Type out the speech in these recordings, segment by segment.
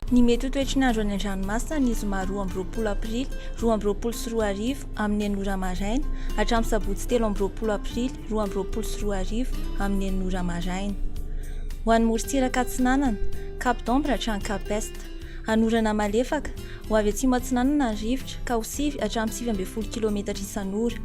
Ny mety ho toetry ny andro any an-dranomasina ny zoma 22 aprily 2022 amin'ny 6 ora maraina hatramin'ny sabotsy 23 aprily 2022 amin'ny 6 ora maraina. Ho an'ny morontsiraka atsinanana, Cap d'Ambre hatrany Cap Est. Hanorana malefaka, ho avy atsimo atsinanana ny rivotra ka ho 9 hatramin'ny 19 kilometatra isan'ora.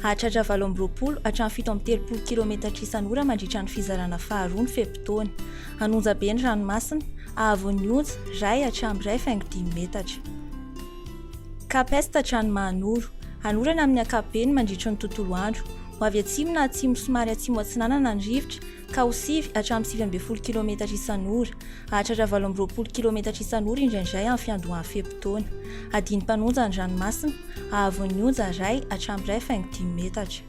Hahatratra 28 hatramin'ny 37 kilometatra isan'ora mandritra ny fizarana faharoa ny fe-potoana. Hanonja be ny ranomasina, hahavon'ny onja, iray hatramin'ny 1,5 metatra. Cap Est hatrany Mahanoro. Hanorana amin'ny ankapobeny mandritry ny tontolo andro. Ho avy atsimo na atsimo somary atsimo atsinanana ny rivotra ka ho 9 hatramin'ny 19 kilometatra isan'ora. Hahatratra 28 kilometatra isan'ora indraindray amin'ny fiandohan'ny fe-potoana. Hadino-mpanonja ny ranomasina, hahavon'ny onja iray hatramin'ny 1,5 metatra.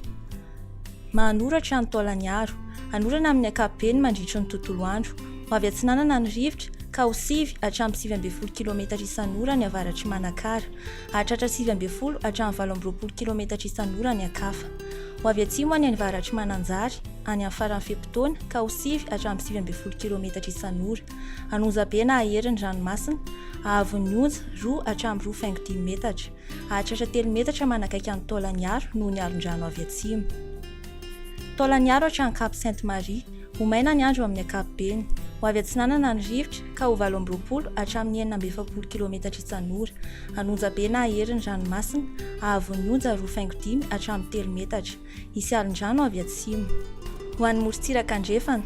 Mahanoratra ny Taolagnaro. Hanorana amin'ny ankapobeny mandritry ny tontolo andro. Ho avy atsinanana ny rivotra, ka ho 9 hatramin'ny 19 kilometatra isan'ora any avaratr'i Manakara. Hahatratra 19 hatramin'ny 28 kilometatra isan'ora any ankafa. Ho avy atsimo any avaratr'i Mananjary, any amin'ny faran'ny fe-potoana, ka ho 9 hatramin'ny 19 kilometatra isan'ora. Hanonja be na hahery ny ranomasina, hahavon'ny onja, 2 hatramin'ny 2,5 metatra. Hahatratra telo metatra manakaiky an'i Taolagnaro noho ny alon-drano avy atsimo. Taolagnaro hatrany Cap Sainte Marie. Ho maina ny andro amin'ny ankapobeny. Ho avy atsinanana ny rivotra, ka ho 28 hatramin'ny 46 kilometatra isan'ora. Hanonja be na hahery ny ranomasina, hahavon'ny onja 2,5 hatramin'ny 3 metatra. Hisy alon-drano avy atsimo. Ho an'ny morontsiraka andrefana,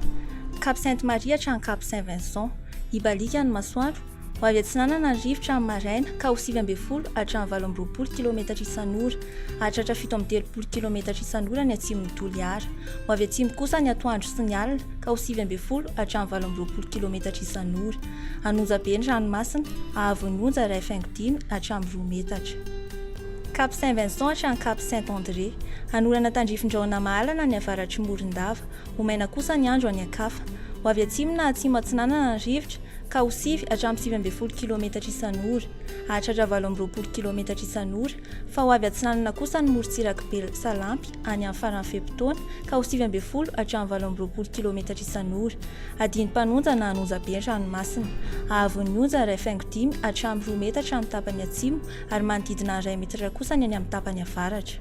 Cap Sainte Marie hatrany Cap Saint Vincent. Hibaliaka ny masoandro, ho avy atsinanana ny rivotra amin'ny maraina ka ho 19 hatramin'ny 28 kilometatra isan'ora. Hahatratra 37 kilometatra isan'ora ny atsimon'i Toliara. Ho avy atsimo kosa ny atoandro sy ny alina ka ho 19 hatramin'ny 28 kilometatra isan'ora. Hanonja be ny ranomasina, hahavon'ny onja 1,5 hatramin'ny 2 metatra. Cap Saint Vincent hatrany Cap Saint André. Hanorana tandrifin-drahona mahalana ny avaratr'i Morondava. Ho maina kosa ny andro any ankafa. Ho avy atsimo na atsimo atsinanana ny rivotra, ka ho 9 hatramin'ny 19 kilometatra isan'ora. Hahatratra 28 kilometatra isan'ora, fa ho avy atsinanana kosa ny morontsirak'i Besalampy any amin'ny faran'ny fe-potoana, ka ho 19 hatramin'ny 28 kilometatra isan'ora. Hadino mpanonja na hanonja be ny ranomasina. Hahavon'ny onja 1,5 hatramin'ny 2 metatra ny tapany atsimo ary manodidina ny iray metatra kosa ny any amin'ny tapany avaratra.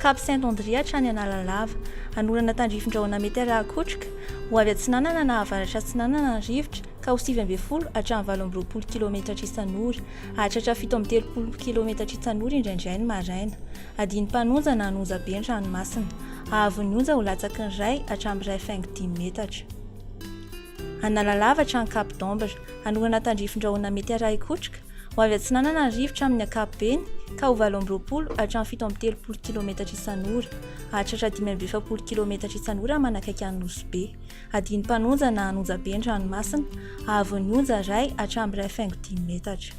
Cap Saint André hatrany Analalava. Hanorana tandrifin-drahona mety araha-kotroka, ho avy atsinanana na avaratra atsinanana ny rivotra, ka ho 19 hatramin'ny 28 kilometatra isan'ora. Hahatratra 37 kilometatra isan'ora indraindray ny maraina. Hadino mpanonja na hanonja be ny ranomasina. Hahavon'ny onja ho latsaky ny iray hatramin'ny 1,5 metatra. Analalava hatrany Cap d'Ambre. Hanorana tandrifin-drahona mety arahi-kotroka, Ho avy atsinanana ny rivotra amin'ny ankapobeny ka ho 28 hatramin'ny 37 kilometatra isan'ora. Hahatratra 45 kilometatra isan'ora manakaiky an'i Nosy Be. Hadino mpanonja na hanonja be ny ranomasina. Hahavon'ny onja iray hatramin'ny 1,5 metatra.